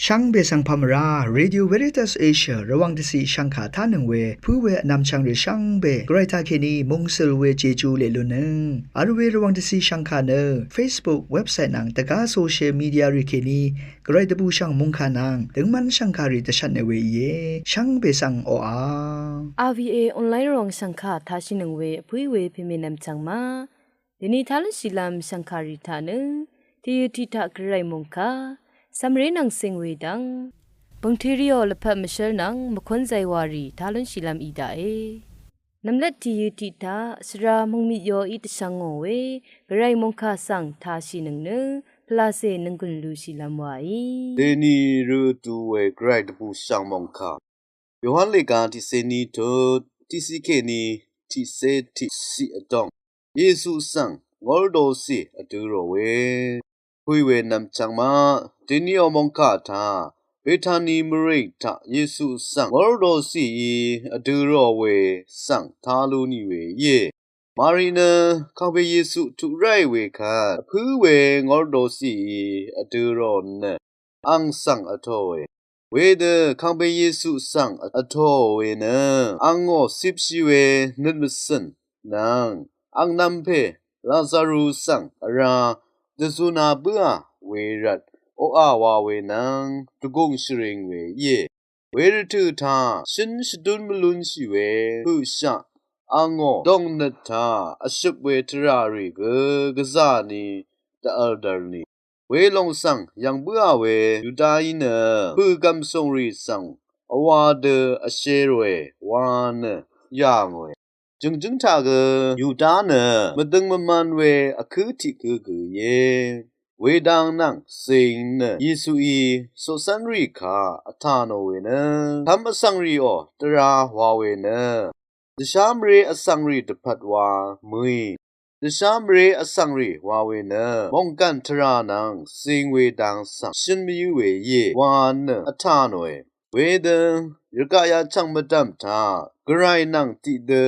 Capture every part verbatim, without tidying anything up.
Shvngbe svng pà mvrá Radio Veritas Asia Rvwàng dvciq shvngkà tánøng we pǿ we vnvmchvng rì shvngbe Gvray taqkèní mungsøl we Jeju leq lunnøng vl we Rvwàng dvciq shvngkà nø Facebook, website nvng dvgá social media rì kèní Gvray dvbùshv̀ng mòngkà nvng døngmv́n shv̀ngkàrì dvshvtnø we íe. Shvngbe svng oqà. R V A online ròng shv̀ngkà taqshìnøng we vpǿí we pèmènvm chv̀ng ma. Dèni taq lúnshìlv́m shv̀ngkàrì taq nø tìyø tiq taq Gvray mòngkà cv̀mré nvng cing we dvng bø̀ngteriò lvpat mvshǿl nvng mvkún zaywarì taq lúnshìlv́m í daqe. Nvmlvt tìyø tiq taq svra mvngmit yoí dvshvng ngò we Gvray mòngkà svng taqshìnøng nø pvlacè nònggùn lushìlv́m waí. Dèni rø vdu we Gvray dvbùshv̀ng mòngkà. Yohan lèga tiqcé ní tut, tiqciq kèní tiqcé tiqciq vdòng. Yesu svng ngórdocì vdø̄ rò we. Pø̀í we nvmchvng ma, dèniò mòngkà taq Betani mvrìng taq Yesu svng ngórdocìí vdø̄ rò we svng tá lú nì we íe. Mari nø kàngpè Yesu tuq ráì we kvt vpǿ we ngórdocìí vdø̄ rò nø ang svng vtòe. Wedø kàngpè Yesu svng vtòe nø angò cipshì we nøt mvcø̀n nvng ang nvmpè Lazaru svng vrá dvzuna bǿà we rvt oqà wa we nvng dvgùng shvring we íe. Wervtø̀ taq shǿn shvdún mvlúnshì we høqshaq angò dòngnøt taq vshøp we tvrà rì gø gvzà ni dvvl dvl ni. Welòng svng yv̀ng bǿà we Yudaí nø bø̀ gv̀msùng rì svng vwa dø vshe ròe wa nø yà ngòe. Jø̀ngjǿng taq gø Yuda nø mvdøng mvman we vkǿ tiq gǿ gø íe. Wedang nvng zìng nø Yesuí coqcv́nrì kaq vtà nò we nø, tv́m vsvngrìò dvrā wa we nø, dvshá mvré vsvngrì dvpvt wa mø̀í. Dvshá mvré vsvngrì wa we nø, mònggàn tvrà nvng zìng we dang svng shøn mvyǿ we íe wa nø vtà nòe. Wedø rvgaq yachv̀ng mvdv̀m taq Gvray nvng tiqdø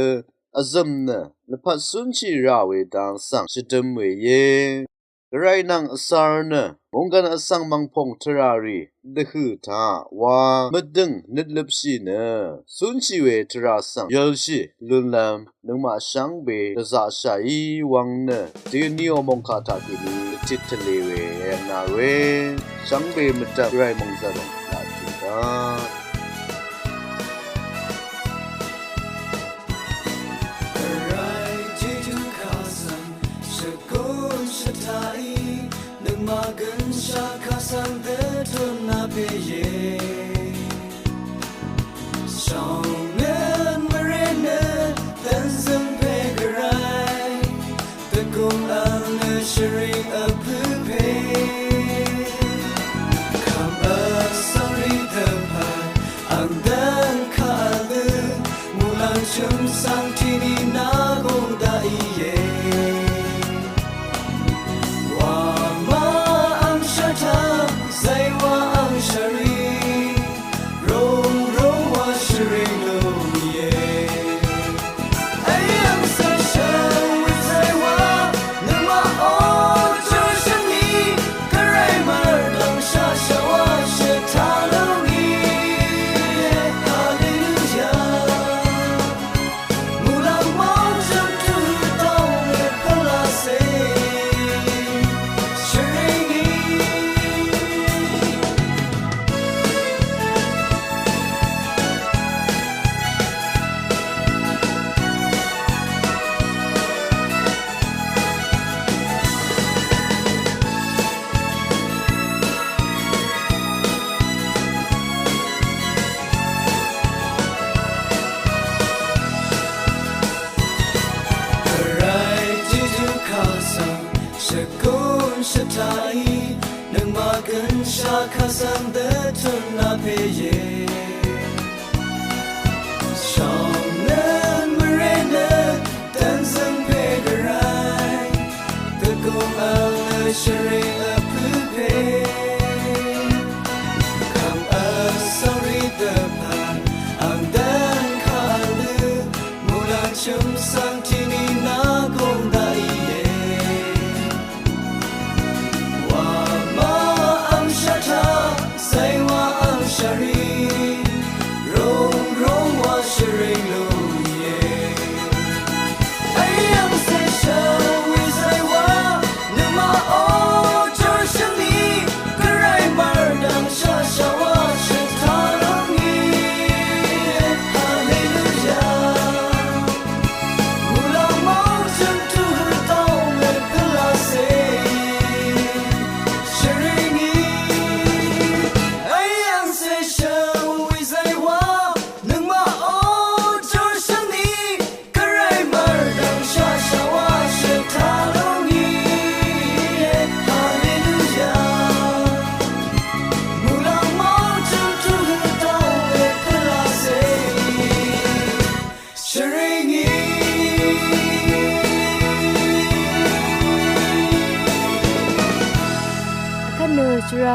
vzø̀m nø lvpat cúnshì rà we dang svng shvdøm we íe. Gvray nvng vsvr nø mònggàn vsvng mv̀ngpòng tvrà rì dvhø̀ taq wa mvdø̀ng nøt løpshì nø cúnshì we tvrà svng yv̀lshì lúnlv́m nøngmaq shvngbe dvzaqshàí wvng nø dèniò mòngkà taq kèní dvtit tvlē we èv̀ng nà ròe. Shvngbe mvdv̀m Gvray mòngzv̀ng laq tùngá. Gvray Jejú kà svng shvgùn shvtaqí nøngmaq gønshaq kà svng dvtun nà pè íe. Shòng nøt mvré nøt dvnzøng pè Gvray, dvgùng vl nø shvring vpǿ pè. Kvm vsvngrì dvpvt ang dvn kaq vlø, muqlàng chø̀m svng tiqni nà gùng daqì íe. Wamá ang shvtaq, zaywa ang shvri, rong rong wa shvri lúngìe. Ey ang svng shvwi zaywa, nøngmaq ò júshø̀ng í, Gvray mvrdv̀ng shaq shaq wa shvtaq lúngìe. Haleluya. Gvray Jejú kà svng shvgùn shvtaqí, nøngmaq gønshaq kà svng dvtun nà pè íe. Shòng nøt mvré nøt dvnzøng pè Gvray, dvgùng vl nø shvring vpǿ pè. Kvm vsvngrì dvpvt ang dvn kaq vlø, muqlàng chø̀m svng tiqni nà gùng daqì íe. Wamá ang shvtaq, zaywa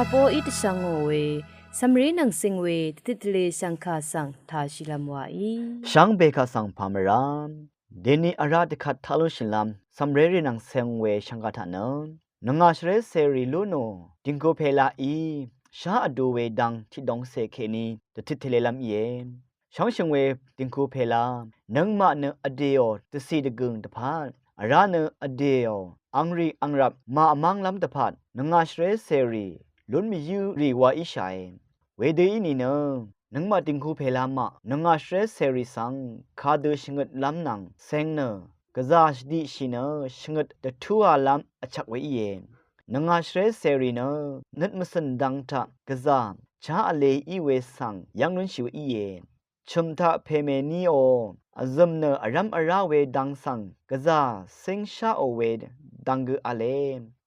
Vpoqí dvshvngò we cv̀mré nvng cing we dvtit tvle shv̀ngkà svng tāshìlv́m wàí. Shvngbe kaq svng pà mvrá dèni vrá dvkvt taq lúnshìlv́m cv̀mré rì nvng cing we shv̀ngkà taq nø nvngà shvré cèrì lú nò dìngku pèlaí shá vdu we dang tiqdongcè kèní dvtit tvlelv́m íe. Shóngshø̀ng we dìngku pèla nøngmaq nø vdèò dvcì dvgø̀ng dvpvt vrá nø vdèò angrì angrvp màvmv́nglv́m dvpvt nvngà shvré cèrì lún mvyǿ rì wa íshàe. Wedø í nìnø nøngmaq dìngku pèla maq nvngà shvré cèrì svng kadø shvngøtlv́m nvng cing nø gvzà shvdiqshì nø shvngøt dvtúalv́m vchvk we íe. Nvngà shvré cèrì nø nøt mvcø̀n dang taq gvzà chá vle í we svng yv́ng lúnshì we íe. Chø̀m taq pèmè níò vzø̀m nø vrv́m vrá we dang svng gvzà cíngsháò we dang gø v̄le.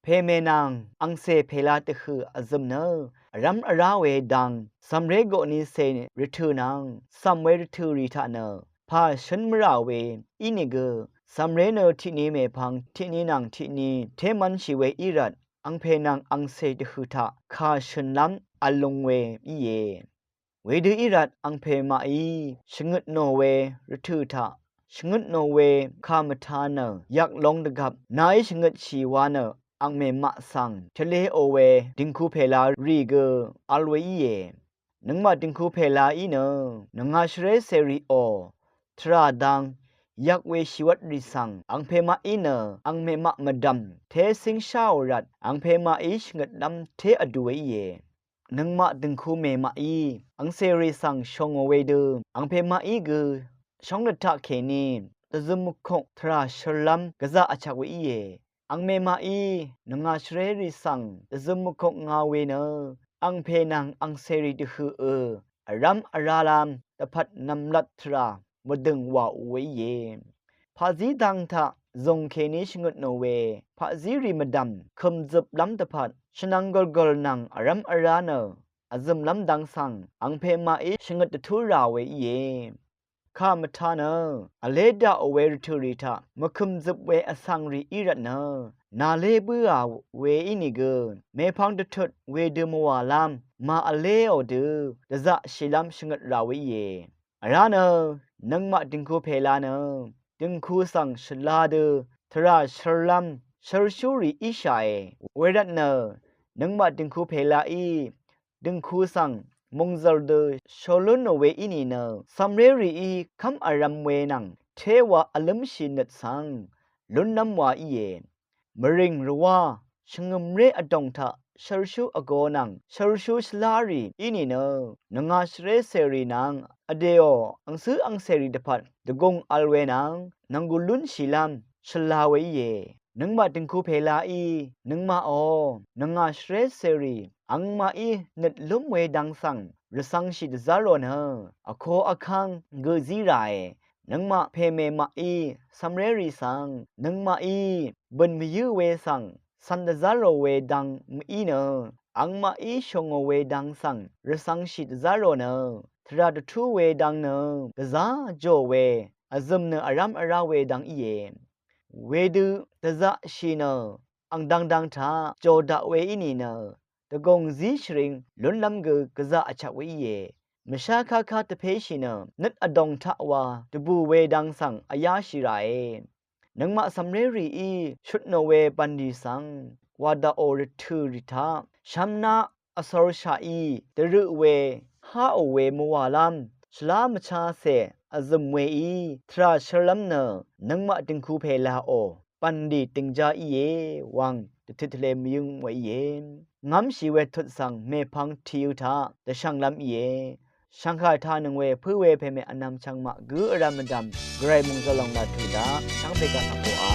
Pèmè nvng angcè pèla dvhø̀ vzø̀m nø vrv́m vrá we dang cv̀mré goqni cè rvtø̀ nvng cv̀m we rvtø̀ rì taq nø pà shǿn mvrà we ínìgø cv̀mré nø tiqni mèpvng tiqni nvng tiqni té mv́nshì we í rvt angpè nvng angcè dvhø̀ taq kà shø̀nlv́m v̄l lung we íe. Wedø í rvt angpè maqí shvngøt nò we rvtø̀ taq shvngøt nò we kà mvtā nø yvk long dvgvp nàí shvngøtshì wa nø angmè maq svng tvleò we dìngku pèla rì gø v̄l we íe. Nøngmaq dìngku pèlaí nø nvngà shvré cèrìò tvrà dang yvk we shìwvt rì svng angpè maqí nø angmè maq mvdv̀m té cíngsháò rvt angpè maqí shvngøtlv́m té vdu we íe. Nøngmaq dø̀ngku mèmaqí angcèrì svng shòngò wedø angpè maqí gø shóng dvtaq kèní dvzøm mvkok tvrà shørlv́m gvzaq vchvk we íe. Angmè maqí nvngà shvrérì svng dvzøm mvkok nga we nø angpè nvng angcèrì dvhø̀ ø vrv́m vrálv́m dvpvt nv̀mlat tvrà mvdø̀ng wàò we íe. Paqzí dang taq zùng kèní shvngøt nò we paqzí rì mvdv̀m kø̀mzøplv́m dvpvt shvnvng gølgø̀l nvng vrv́m vrá nø vzø̀mlv́m dang svng angpè maqí shvngøt dvtú rà we íe. Kà mvtā nø vlé daqò we rvtø̀ rì taq mvkø̀mzøp we vsvng rì í rvt nø nàlé bǿà we ínìgø mèpvng dvtut wedø mvwàlv́m màvléò dø dvzaqshìlv́m shvngøt rà we íe. Vrá nø nøngmaq dø̀ngku pèla nø dø̀ngku svng shvla dø tvrà shørlv́m shørshúrì íshàe. Wervtnø nøngmaq dø̀ngku pèlaí dø̀ngku svng mòngzv̀l dø shòlún nò we í nìnø cv̀mré rìí kv́m vrv̄m we nvng téwa vlǿmshì nøt svng lúnlv́m wa íe. Mvrìng rvwá shvngø̀mré vdòng taq shørshú vgo nvng shørshú shvlárì í nìnø nvngà shvrécèrì nvng vdèò angcǿ angcèrì dvpvt dvgùng vl we nvng nv̀nggù lúnshìlv́m shvla we íe. Nøngmaq dø̀ngku pèlaí nøngmaqò nvngà shvrécèrì angmaqí nøt lúm we dang svng rvcv̄ngshì dvzá rò nø vko vkv́ng gø zí ràe. Nøngmaq pèmè maqí cv̀mrérì svng nøngmaqí bø̀n mvyǿ we svng cv̀n dvzá rò we dang mv-í nø angmaqí shòngò we dang svng rvcv̄ngshì dvzá rò nø tvrà dvtú we dang nø gvzá jò we vzø̀m nø vrv́m vrá we dang íe. Wedø dvzaqshì nø ang dangdang taq jò daq we í nìnø dvgùng zí shvring lúnlv́m gø gvzaq vchvk we íe. Mvshá káká dvpéshì nø nøt vdòng taq wa dvbù we dang svng vyáshì ràe. Nøngmaq cv̀mré rìí shutnò we bv̀nlì svng wà daqò rvtø̀ rì taq shv́mná vcórshaqí dvrøq we háò we mvwàlv́m shvlá mvchacè vzø̀m weí tvrà shørlv́m nø nøngmaq dø̀ngku pèlaò bv̀nlì dø̀ngjá íe wvng dvtøt tvle mvyǿng we íe. Ngv́mshì we tut svng mèpvng tìø taq dvshv̀nglv́m íe. Shv̀ngkà taq nøng we pǿ we pèmè vnvm chvngmaq gǿ vrv̄m mvdv̀m gvray mòngzø̀l lòng laq tø̀ daq shvngbe gaq vkpoqà.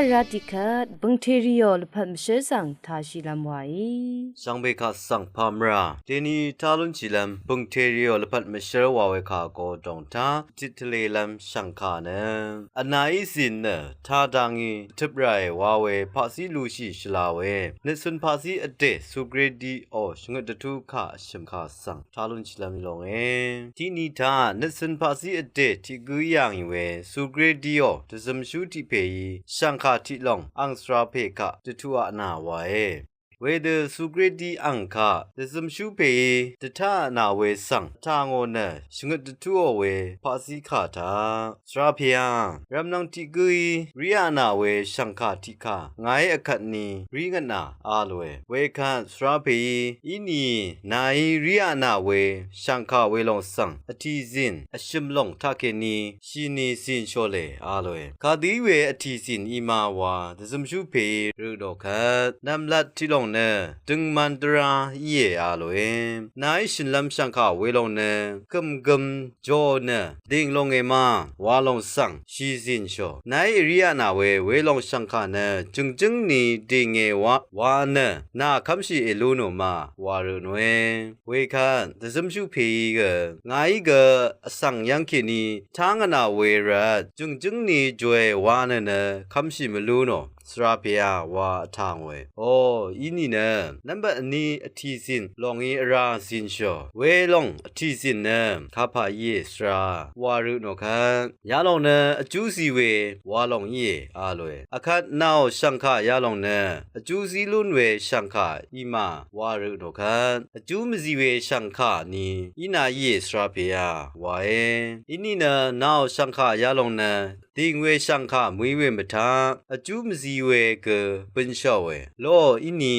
Rvt tiqkvt bø̀ngtèrìò lvpat mvshǿl svng tāshìlv́m wàí. Shvngbe kaq svng pà mvrà deni tá lúnshìlv́m bø̀ngtèrìò lvpat mvshǿl wa we kà go dòngtá tiq tvlelv́m shv̀ngkà nø vnàí zìn nø tá dá ngí vtøp ràe wa we paqzí lushì shvla we nøtcø̄n paqzí vdè Sugrediò shvngøt dvtú kà vshø̀m kà svng tá lúnshìlv́m í longe. Tiqni taq nøtcø̄n paqzí vdè tiq gǿ í yà ngì we Sugrediò dvzømshú tiq pèí shv̀ngkà tiq lòng ang svra pè kaq dvtuq aq nà wàe. Wedø Sugredi ang kaq dvzømshú pèí dvtá aq nà we svng vtà ngò nø shvngøt dvtúò we paqzí kà taq svra pèá rv̀mnvng tiq gǿí rí aq nà we shv̀ngkà tiq kà ngàí vkvt ni rí ngvtnà a lòe. Wekvt svra pèí ínìì nàí rí aq nà we shv̀ngkà welòng svng vtìzìn vshø̀m lòng taqkèní shìni zìnshòlè a lòe. Kadø í we vtìzìn í ma wa dvzømshú pèí rø nò kvt nv̀mlat tiq lòng nø døngman dvrá íe a lòe. Nàí shø̀nlv́m shv̀ngkà welòng nø kø̀mgøm jò nø dìng longe ma wa lòng svng shìzìnshò. Nàí èrí aq nà we welòng shv̀ngkà nø jø̀ngjǿng ni dìnge wa wa nø nà kv́mshì èlú nò ma wa rø nòe. Wekvt dvzømshú pèí gø ngàí gø vsvng yv́ng kèní tá ngvtnà we rvt jø̀ngjǿng ni jòe wa nø nø kv́mshì mvlú nò svra pèá wa vtà ngòe. O, í nìnø nvmbat vní vtìzìn lòng í vrá zìnshò. Welòng vtìzìn nø kapà íe svra wa rø nò kvt yalòng nø vjú zi we wa lòng íe a lòe. Akvt nàò shv̀ngkà yalòng nø vjú zí lún we shv̀ngkà í ma wa rø nò kvt vjú mvzi we shv̀ngkà ni í nà íe svra pèá wàe. Í nìnø nàò shv̀ngkà yalòng nø dìng we shv̀ngkà mø̀í we mvtaq vjú mvzi we gø bønshòe. Lò íni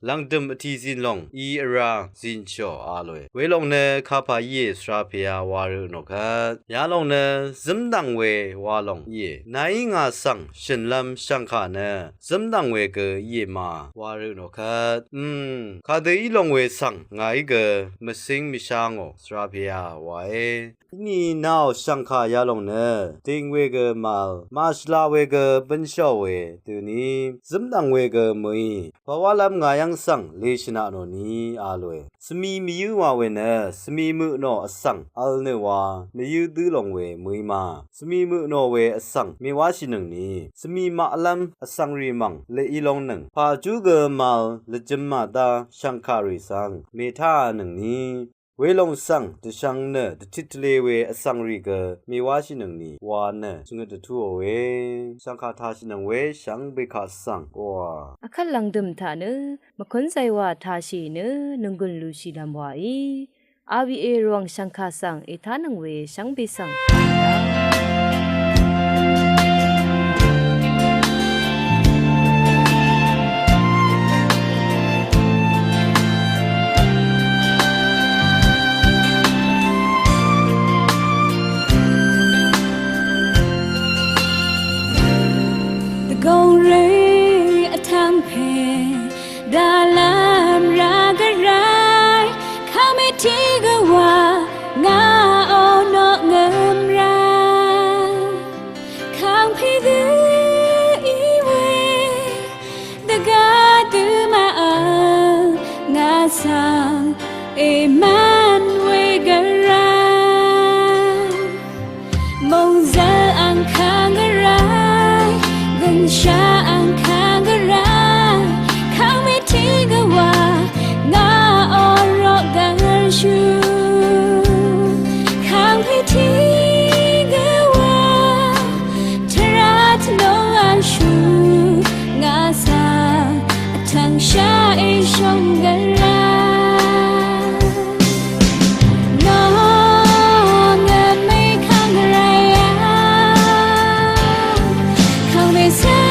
lv̀ngdø̀m vtìzìn lòng í vrá zìnshò a lòe. Welòng nø kapà íe svra pèá wa rø nò kvt yalòng nø zǿmdv̀ng we wa lòng íe. Nàí ngà svng shø̀nlv́m shv̀ngkà nø zǿmdv̀ng we gø íe ma wa rø nò kvt, mm, kadø í long we svng ngàí gø mvcíng mvshá ngò svra pèá wàe. Íni nàò shv̀ngkà yalòng nø dìng we gø màvl màshvla we gø bǿnshò we døni zǿmdv̀ng we gø mø̀í pàwálv́m ngà yv́ng svng leshø̀n aq nò ni a lòe. Svmi mvyǿ wa we nø svmi møq nò vsvng vl nø wa mvyǿ dǿ long we mø̀í ma. Svmi møq nò we vsvng mèwáshìnøngni svmi maqlv́m vsvng rì mv̀ng leq í lóngnøng pàjú gø màvl lvjøm màdá shv̀ngkà rì svng mètáānøngni welòng svng dvshvng nø dvtit tvle we vsvng rì gø mèwáshìnøngni wa nø shvngøt dvtúò we shv̀ngkà tāshìnøng we shvngbe kaq svng wa. Akvt lv̀ngdø̀m taq nø mvkúnzay wa tāshì nø nònggùn lushìlv́m wàí. A V A Rvwàng shv̀ngkà svng ètánøng we shvngbe svng dvgòng rø vtvng pè dvlv́m rvgvray kàngmè tiq gø wa ngà onoq ngø̀m ra kàngpè gø í we dvgá dø màvl ngà svng èmv́n we gvray mòngzøl ang kàngvray gønshaq ang kàngvray kàngmè tiq gø wa ngà onoq gv̀nshú kàngpè tiq gø wa tvrà tvlung v̀nshú ngà svng vtvng shaq èshòng gvray nò ngv̀mè kàngvray a kàngmè svng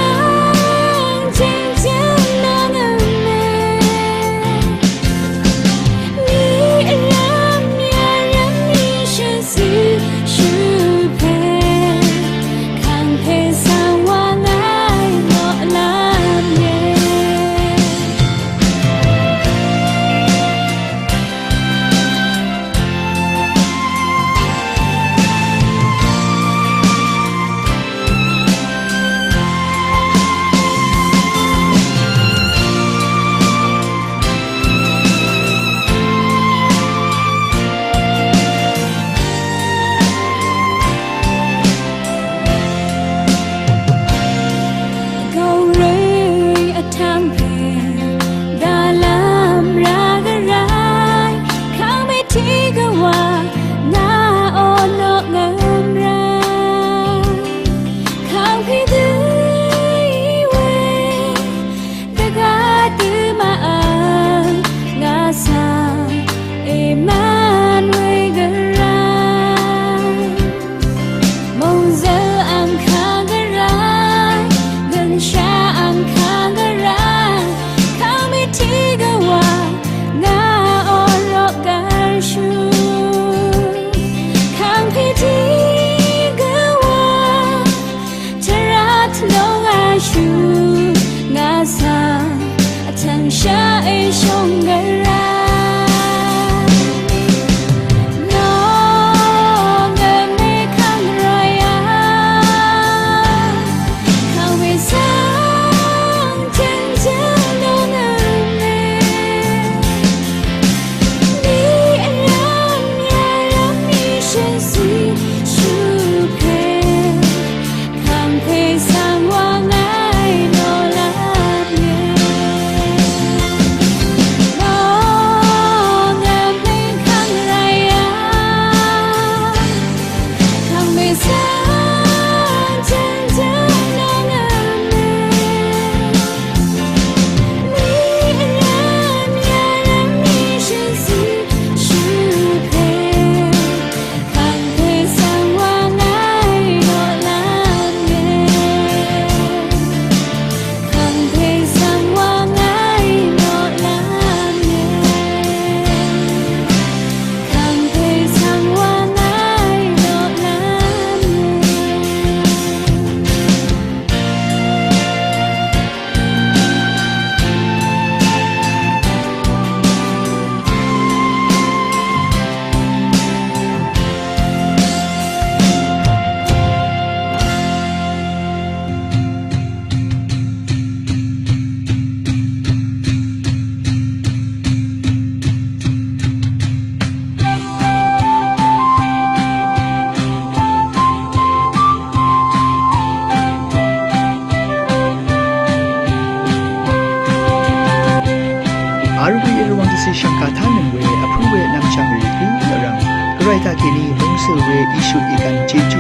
Taq kèní lúngsøl we Yesu ìgv̀n jejú